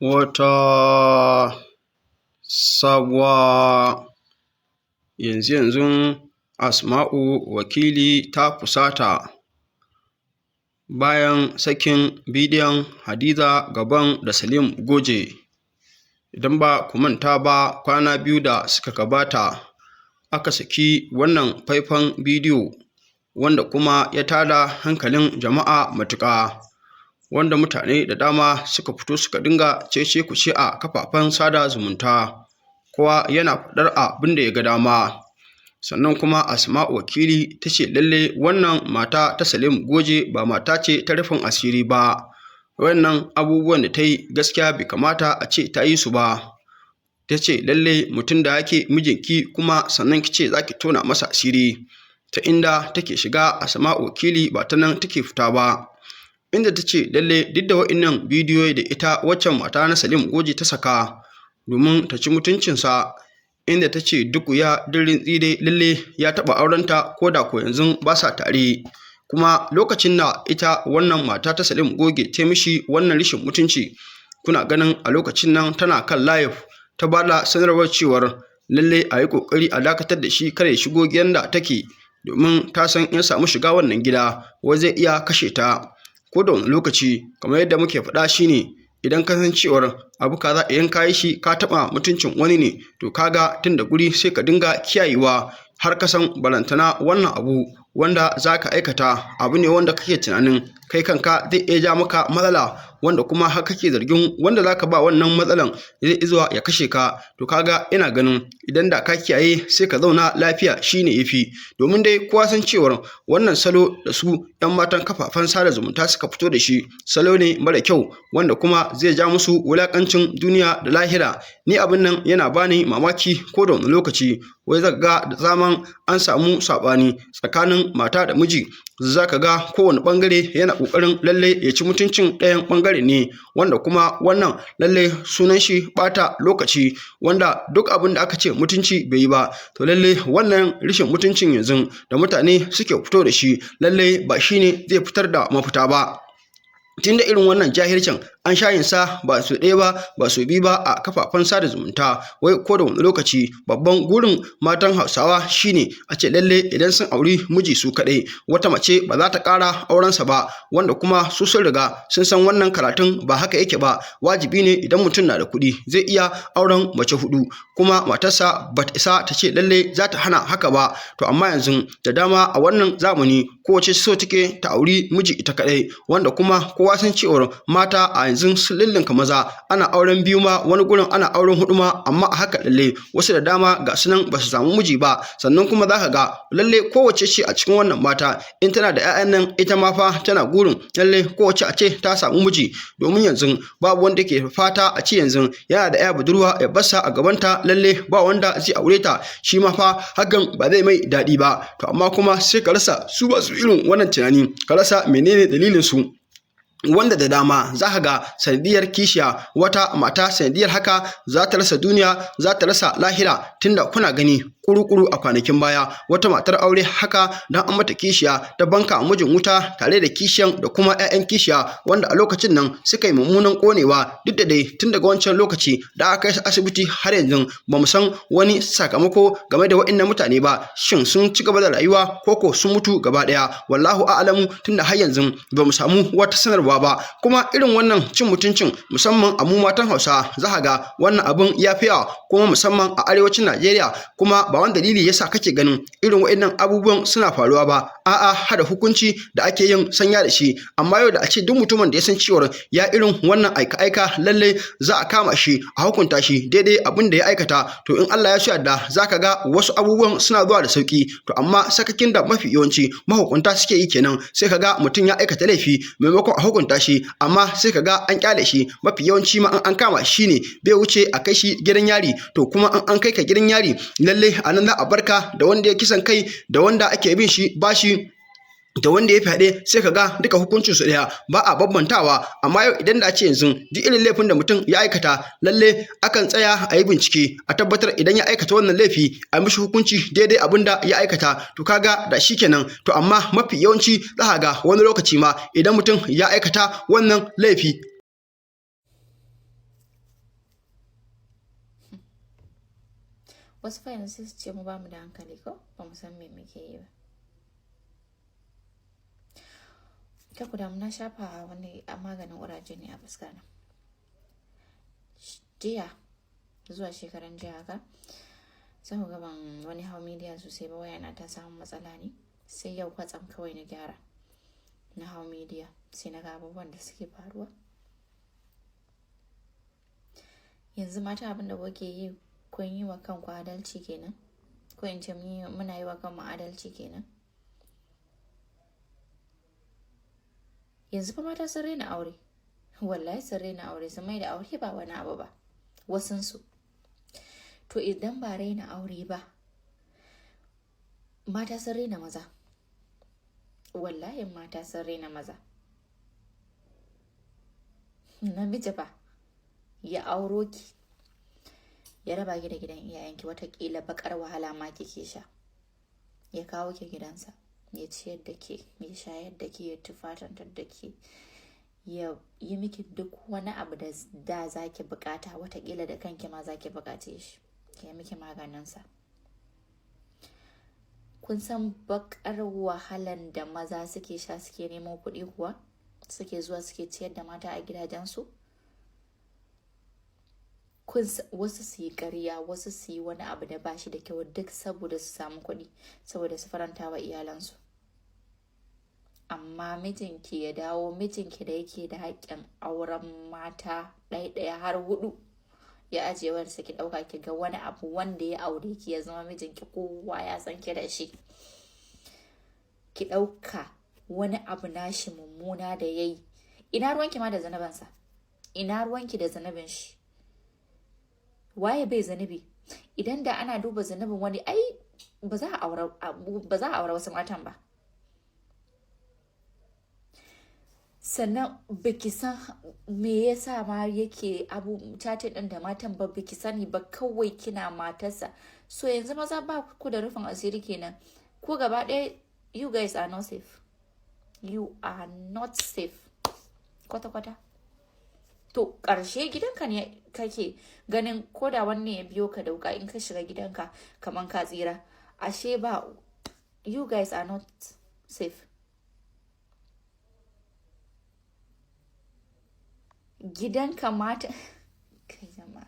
Wata sabuwa. Yanzu-yanzun Asma'u Wakili ta fusata bayan sakin bidiyon Hadiza Gabon da Salim Goje. Idan ba ku manta ba, kwana 2 da suka gabata aka saki wannan faifan bidiyo, wanda kuma ya tada hankalin jama'a matuƙa, wanda mutane da dama suka fito suka dinga cece-kuce a kafafen sada zumunta, kowa yana faɗar abin da ya ga dama. Sannan kuma Asma'u Wakili ta ce lalle wannan mata ta Salim Goje ba mata ce ta rufin asiri ba, wannan abubuwan da ta yi gaskiya bai kamata a ce ta yi su ba. Ta ce lalle mutum da yake mijinki kuma sannan ki ce za ki tona masa asiri. Ta inda take shiga Asma'u Wakili ba ta nan take fita ba, inda ta ce lalle duk da wa'innan bidiyoyi da ita waccan mata na Salim Goje ta saka domin ta ci mutuncinsa, inda ta ce duk wuya duk rintsi dai lalle ya taɓa aurenta, ko da ko yanzu ba sa tare. Kuma lokacin da ita wannan mata ta Salim Goje ta mishi wannan rashin mutunci, kuna ganin a lokacin nan tana kan live ta ba da sanarwar cewar lalle a yi ƙoƙari a dakatar da shi, kada ya shigo gidan da take, domin ta san in samu shiga wannan gida wai zai iya kashe ta ko da wani lokaci. Kamar yadda muke faɗa shine, idan ka san cewar abu kaza idan ka yi shi ka taɓa mutuncin wani ne, to kaga tun da guri sai ka dinga kiyayewa har ka san balantana wannan abu wanda za ka aikata abu ne wanda kake tunanin kai kanka zai iya ja maka matsala, wanda kuma har kake zargin wanda za ka ba wannan matsalan zai zuwa ya kashe ka. To kaga ina ganin idan da ka kiyaye sai ka zauna lafiya shine yafi. Domin dai kowa san cewar wannan salo da su 'yan matan kafafen sada zumunta suka fito da shi salo ne mara kyau, wanda kuma zai ja musu wulakancin duniya da lahira. Ni abin nan yana bani mamaki ko da wani lokaci, wai zaka ga da zaman an samu saɓani tsakanin mata da miji, zaka ga kowane ɓangare yana ƙoƙarin lalle ya ci mutuncin ɗayan ɓangare ne, wanda kuma wannan lalle sunan shi ɓata lokaci, wanda duk abin da aka ce mutunci bai yi ba, to lalle wannan rashin mutuncin yanzu da mutane suke fito da shi lalle ba shine zai fitar da mafita ba. Tunda irin wannan jahilcin an sha yin sa ba su ɗaya ba ba su biyu ba a kafafen sada zumunta, wai ko da wani lokaci babban gurin matan Hausawa shine a ce lalle idan sun auri miji su kaɗai, wata mace ba za ta ƙara aurensa ba, wanda kuma su sun riga sun san wannan karatun ba haka yake ba. Wajibi ne idan mutum na da kuɗi zai iya auren mace 4, kuma matarsa ba ta isa ta ce lalle za ta hana haka ba. To amma yanzu da dama a wannan zamani kowace so take ta auri miji ita kaɗai, wanda kuma kowa san cewar mata a yanzu sun lullunka maza, ana auren 2 ma, wani gurin ana auren 4 ma, amma a haka lalle wasu da dama ga su nan ba su samu miji ba. Sannan kuma za ka ga lalle kowace ce a cikin wannan mata in tana da 'ya'yan nan, ita ma fa tana gurin lalle kowace a ce ta samu miji, domin yanzu babu wanda ke fata a ce yanzu yana da 'ya budurwa ya basa a gabanta lalle ba wanda zai aure ta, shi ma fa hakan ba zai mai daɗi ba. To amma kuma sai ka rasa su ba su irin wannan tunani, ka rasa menene dalilin su, wanda da dama za ka ga sanadiyar kishiya wata mata sanadiyar haka za ta rasa duniya, za ta rasa lahira. Tunda kuna gani kuru-kuru a kwanakin baya wata matar aure haka dan an mata kishiya ta banka mijin wuta tare da kishiyan da kuma 'ya'yan kishiya, wanda a lokacin nan suka yi mummunan konewa. Duk da dai tun daga wancan lokaci da aka kai su asibiti har yanzu ba mu san wani sakamako game da waɗannan mutane ba, shin sun ci gaba da rayuwa ko ko sun mutu gaba ɗaya, wallahu a'lamu, tunda har yanzu ba mu samu wata sanarwa ba. Kuma irin wannan cin mutuncin musamman a mu matan Hausa za ka ga wannan abin ya fi yawa, kuma musamman a arewacin Najeriya. Kuma ba wani dalili yasa kake ganin irin waɗannan abubuwan suna faruwa ba, a'a, hada hukunci da ake yin sanya da shi. Amma yau da a ce duk mutumin da ya san cewar ya irin wannan aika-aika lalle za a kama shi a hukunta shi daidai abin da ya aikata, to in Allah ya so yarda za ka ga wasu abubuwan suna zuwa da sauki. To amma sakakin da mafi yawanci mahukunta suke yi kenan, sai ka ga mutum ya aikata laifi, maimakon a hukunta shi amma sai ka ga an kyale shi. Mafi yawanci ma an kama shi ne bai wuce a kai shi gidan yari. To kuma an kai ka gidan yari, lalle a nan za a barka da wanda ya kisan kai, da wanda ake bin shi bashi, da wanda ya fyaɗe, sai ka ga duka hukuncin su ɗaya, ba a bambantawa. Amma yau idan da a ce yanzu duk irin laifin da mutum ya aikata lalle akan tsaya a yi bincike a tabbatar idan ya aikata wannan laifi a mishi hukunci daidai abin da ya aikata, to kaga da shi kenan. To amma mafi yawanci za ka ga wani lokaci ma idan mutum ya aikata wannan laifi Wasu fa yanzu sai su ce mu ba mu da hankali ko ba mu san me muke yi ba. Kar ku damu, na shafa wani maganin ƙuraje ne a fuska na. Jiya zuwa shekaran jiya haka, sai ku ga ban wani hau media sosai ba, wayana ta samu matsala ne. Sai yau kwatsam kawai na gyara. Na hau media sai na ga abubuwan da suke faruwa. Yanzu mata abin da kuke yi, kun yi wa kanku adalci kenan? Ko in ce muna yi wa kanmu adalci kenan? Yanzu fa mata sun raina aure. Wallahi sun raina aure, sun mai da aure ba wani abu ba. Wasunsu. To idan ba raina aure ba, mata sun raina maza. Wallahi mata sun raina maza. Namiji ba ya auro ki, ya raba ki da gidan iyayenki, watakila bakar wahala ma kike sha. Ya kawo ki gidansa, ya ciyar da ke, ya shayar da ke, ya tufatantar da ke, ya yi miki duk wani abu da za ki bukata, watakila da kanki ma za ki bukace shi, ya miki maganinsa. Kun san bakar wahalan da maza suke sha suke nemo kuɗi kuwa? Suke zuwa suke ciyar da mata a gidajensu? Wasu su yi ƙarya, wasu su yi wani abu da ba shi da kyau duk saboda su samu kuɗi, saboda su faranta wa iyalansu. Amma mijinki ya dawo, mijinki da yake da haƙƙin auren mata ɗaya-ɗaya har 4, ya ajiye wayarsa ki ɗauka ki ga wani abu wanda ya aure ki ya zama mijinki, kowa ya san ki da shi. Ki ɗauka wani abu nashi mummuna da yayi. Ina ruwanki ma da zanabansa? Ina ruwanki da zanabin shi? Waye bai zanibi? Idan da ana duba zanibin wani, ai ba za a aure wasu matan ba. Sannan baki san me yasa ma yake abu chatting din da matan ba, baki sani ba, kawai kina matarsa. So yanzu maza ba ku da rufin asiri kenan. Ku gaba ɗaya, you guys are not safe. You are not safe. Kwata-kwata. To ƙarshe gidanka ne kake ganin ko da wanne ya biyo ka da wuka in ka shiga gidanka kaman ka tsira. Ashe ba, you guys are not safe. Gidanka mata kai jama'a.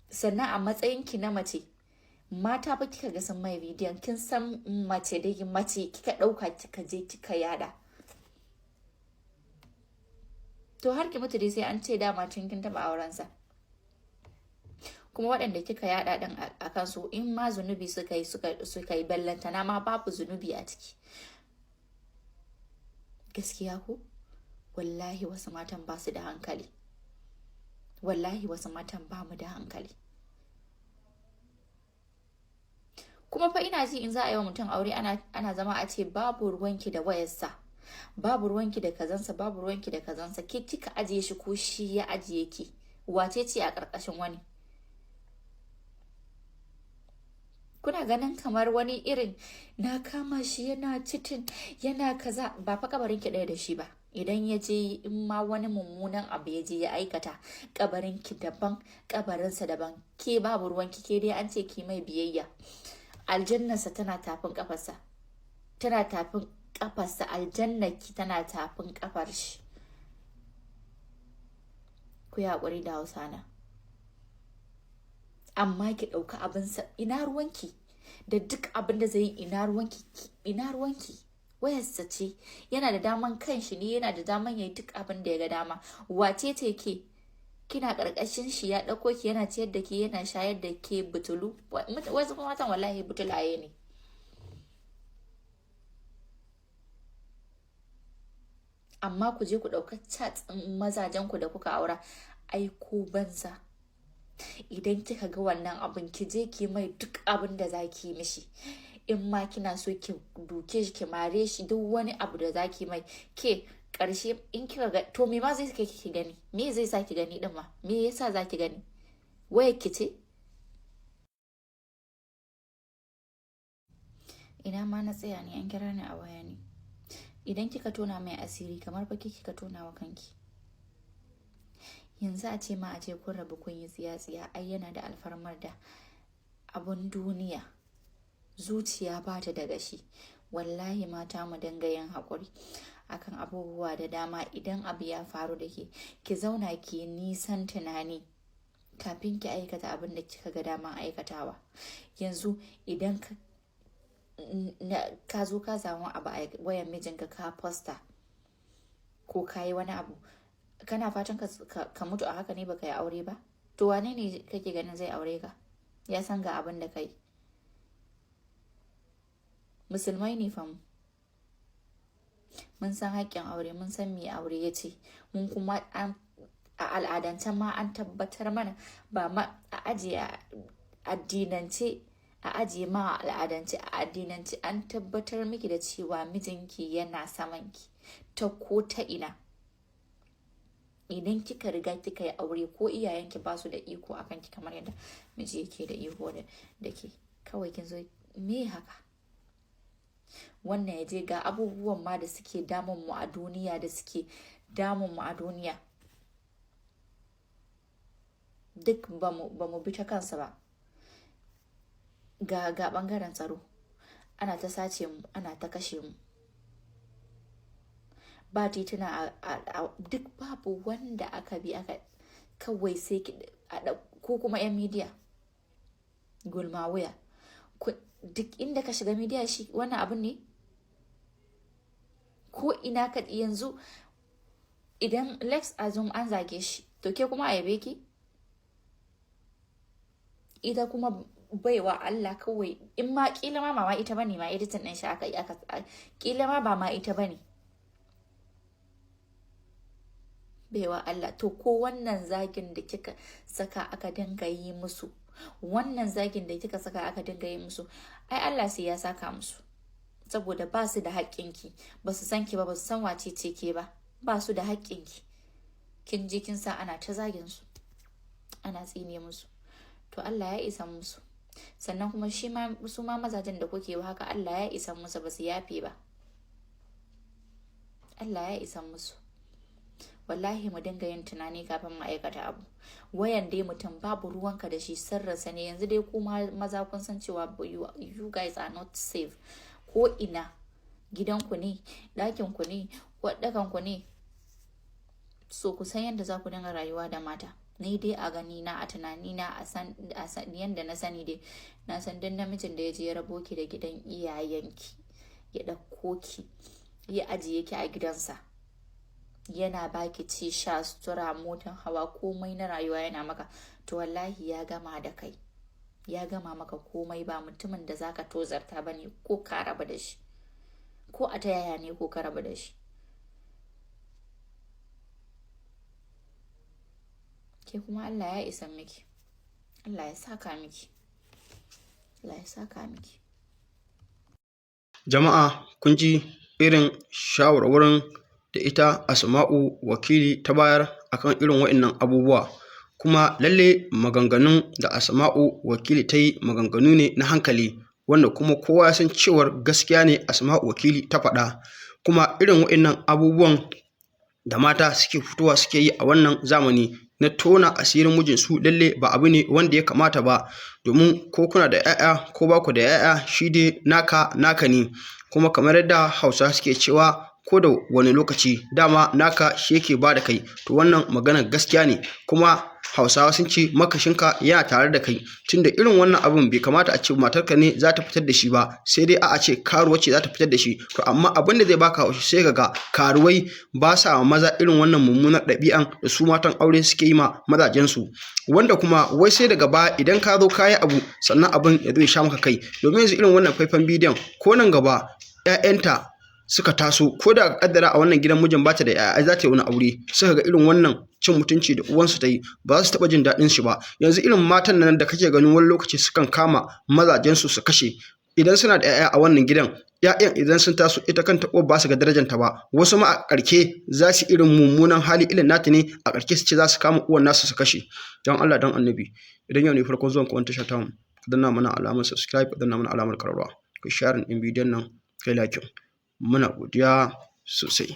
Sannan a matsayinki na mace, mata ba kika ga sun mai bidiyon, kin san mace dai mace kika ɗauka kika je kika yada. To har ki mutu dai sai an ce dama tun kin taɓa aurensa. Kuma waɗanda kika yada ɗin a kansu in ma zunubi suka yi ballantana ma babu zunubi a ciki. Gaskiya ko? Wallahi wasu matan ba su da hankali. Wallahi wasu matan ba mu da hankali. Kuma fa ina ji in za a yi wa mutum aure ana zama a ce babu ruwanki da wayarsa, babu ruwanki da kazansa, babu ruwanki da kazansa, ke kika ajiye shi ko shi ya ajiye ki, wace ce a ƙarƙashin wani? Kuna ganin kamar wani irin na kama shi yana citin yana kaza, ba fa kabarin ki ɗaya da shi ba. Idan ya je in ma wani mummunan abu ya je ya aikata, kabarin ki daban, kabarinsa daban, ke babu ruwanki, ke dai an ce ki mai biyayya. Aljannarsa tana tafin kafarsa, tana tafin kafarsa, aljannarki tana tafin kafar shi. Ku yi haƙuri da Hausa na. Amma ki ɗauka abinsa, ina ruwanki da duk abin da zai yi, ina ruwanki, ina ruwanki. Wayarsa ce, yana da daman kanshi ne, yana da daman yayi duk abin da ya ga dama. Wace ce ke? Kina ƙarƙashin shi, ya ɗauko ki yana ciyar da ke, yana shayar da ke butulu. Wasu matan wallahi butulaye ne. Amma ku je ku ɗauka chat ɗin mazajen ku da kuka aura, ai ko banza. Idan kika ga wannan abin, ki je ki mai duk abin da za ki mishi. In ma kina so ki duke shi, ki mare shi, duk wani abu da za ki mai. Ke ƙarshe in kika ga, to me ma zai kai ki gani? Me zai sa ki gani din ma? Me yasa za ki gani? Wayar ki ce? Ina ma na tsaya ne, an kira ni a waya ne. Idan kika tona mai asiri, kamar fa kika tona wa kanki. Yanzu a ce ma a ce kun rabu kun yi tsiya-tsiya, ai yana da alfarmar da abun duniya. Zuciya ba ta da gashi. Wallahi mata mu dinga yin haƙuri akan abubuwa da dama. Idan abu ya faru da ke, ki zauna ki yi nisan tunani kafin ki aikata abin da kika ga daman aikatawa. Yanzu idan ka zo ka samu abu a wayan mijinka ka posta ko ka yi wani abu, kana fatan ka mutu a haka ne baka yi aure ba? To wane ne kake ganin zai aure ka? Ya san ga abin da kai. Musulmai ne fa mu. Mun san haƙƙin aure, mun san me aure ya ce. Mun kuma an a al'adance ma an tabbatar mana, ba ma a ajiye addinance, a ajiye ma a al'adance, a addinance an tabbatar miki da cewa mijinki yana samanki ta ko ta ina. Idan kika riga kika yi aure, ko iyayenki ba su da iko a kanki kamar yadda miji yake da iko da ke. Kawai kin zo me haka? Wannan ya je ga abubuwan ma da suke damun mu a duniya, da suke damun mu a duniya. Duk ba mu bi ta kansa ba. Ga ɓangaren tsaro, ana ta sace mu, ana ta kashe mu. Ba tituna a duk, babu wanda aka bi aka kawai sai ko kuma 'yan media gulma wuya. Duk inda ka shiga media shi wannan abun ne? Ko ina ka yanzu idan let's assume an zage shi, to ke kuma a yabe ki? Ita kuma baiwa Allah kawai in ma kila ma ba ma ita bane ma editing din shi aka yi, aka kila ma ba ma ita bane. Baiwa Allah, to ko wannan zagin da kika saka aka dinga yi musu, wannan zagin da kika saka aka dinga yi musu, ai Allah sai ya saka musu. Saboda ba su da haƙƙinki, ba su san ki ba, ba su san wace ce ke ba, ba su da haƙƙinki. Kin je kin sa ana ta zagin su, ana tsine musu. To Allah ya isa musu. Sannan kuma shi ma su ma mazajen da kuke haka, Allah ya isa musu, ba su yafe ba. Allah ya isa musu. Wallahi mu dinga yin tunani kafin mu aikata abu. Wayan dai mutum babu ruwanka da shi, sirrinsa ne. Yanzu dai kuma maza kun san cewa you guys are not safe. Ko ina gidanku ne, ɗakinku ne, ɗakanku ne. So ku san yadda za ku dinga rayuwa da mata. Ni dai a gani na, a tunani na, a san yanda na sani dai, na san duk namijin da ya je ya rabo ki da gidan iyayenki, ya ɗauko ki, ya ajiye ki a gidansa, yana baki ci, sha, sutura, motan hawa, komai na rayuwa yana maka, to wallahi ya gama da kai, ya gama maka komai. Ba mutumin da zaka tozarta bane ko ka raba da shi, ko a ta yaya ne ko ka raba da shi. Ke kuma Allah ya isa miki, Allah ya saka miki, Allah ya saka miki. Jama'a, kun ji irin shawarwarin da ita Asma'u Wakili ta bayar akan irin waɗannan abubuwa. Kuma lalle maganganun da Asma'u Wakili ta yi maganganu ne na hankali, wanda kuma kowa ya san cewar gaskiya ne Asma'u Wakili ta faɗa. Kuma irin waɗannan abubuwan da mata suke fitowa suke yi a wannan zamani na tona asirin mijinsu, lalle ba abu ne wanda ya kamata ba. Domin ko kuna da 'ya'ya ko ba ku da 'ya'ya, shi dai naka naka ne. Kuma kamar yadda Hausawa suke cewa, ko da wani lokaci dama naka shi yake ba da kai. To wannan maganar gaskiya ne. Kuma Hausawa sun ce makashinka yana tare da kai. Tunda irin wannan abun bai kamata a ce matarka ne za ta fitar da shi ba, sai dai a'a ce karuwa ce za ta fitar da shi. To amma abin da zai baka haushi, sai ka ga karuwai ba sa maza irin wannan mummunar ɗabi'an da su matan aure suke yi ma mazajensu. Wanda kuma wai sai daga baya idan ka zo ka yi abu, sannan abin ya zo ya sha maka kai. Domin yanzu irin wannan faifan bidiyon, ko nan gaba 'ya'yanta suka taso, ko da kaddara a wannan gidan mijin bata da 'ya'ya, za ta yi wani aure, suka ga irin wannan cin mutunci da uwansu ta yi, ba za su taɓa jin daɗin shi ba. Yanzu irin matan nan da kake ganin wani lokaci sukan kama mazajensu su kashe, idan suna da 'ya'ya a wannan gidan, 'ya'yan idan sun taso, ita kanta uwar ba su ga darajanta ba. Wasu ma a ƙarke za su irin mummunan hali irin nata ne, a ƙarke su ce za su kama uwar nasu su kashe. Don Allah don Annabi, idan yau ne farkon zuwan ku wani tasha tamu, ka danna mana alamar subscribe, ka danna mana alamar ƙararrawa, ka share ɗin bidiyon nan, kai like. Muna godiya sosai.